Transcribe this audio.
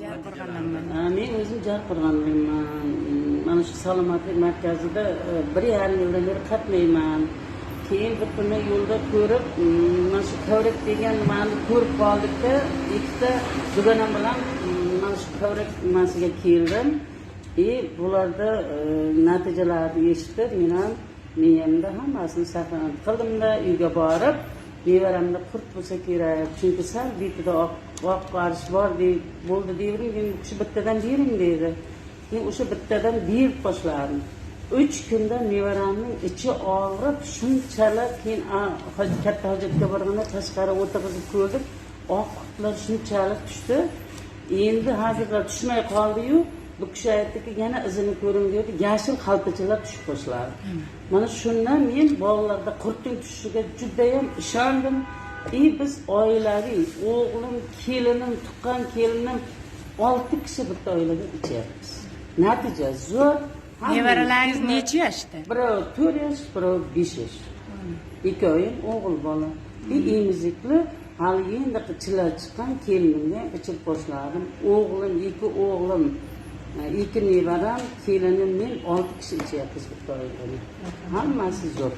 Jarqirg'andanman. Men o'zim Jarqirg'onlikman. Mana shu salomatlik markazida 1,5 yildan beri qatnayman. Keyin bir kuni yo'lda ko'rib, mana shu kovrik degan nimani ko'rib qoldikda, ikkita dugonam bilan mana shu kovrik nimasiga keldim. И bularda natijalarni eshitib, men ham miyamda hammasini saqlanib qildimda, uyga borib, nevaramda qurt bo'lsa kerak, chunki sal betida oq oq qarish bor deb bo'ldi dedim. Keyin bu kishi bittadan bering dedi. Keyin o'sha bittadan berib boshladim. 3 kunda nevaramning ichi og'rib shunchalar, keyin katta hojatga borganda tashqari o'tirg'izib ko'rdik, oq qurtlar shunchalik tushdi. Endi hozirlar tushmay qoldiyu, bu kishi aytdiki, yana izini ko'ring dedi, yashil xaltachalar tushib boshladi. Mana shundan men bolalarda qurtning tushishiga judayam ishondim. И biz oilaviy, o'g'lim, kelinim, tuqqan kelinim, olti kishi bitta oilada ichyapmiz. Natija zo'r. Nevaralaringiz necha yoshda? Birovi 4 yosh, birovi 5 yosh, ikkovi ham o'g'il bola. И emizikli, hali endi chilla chiqqan kelinimga ham ichirib boshladim. O'g'lim, ikki o'g'lim, ikki nevaram, kelinim, men, olti kishi ichyapmiz bitta oilada. Hammasi zo'r.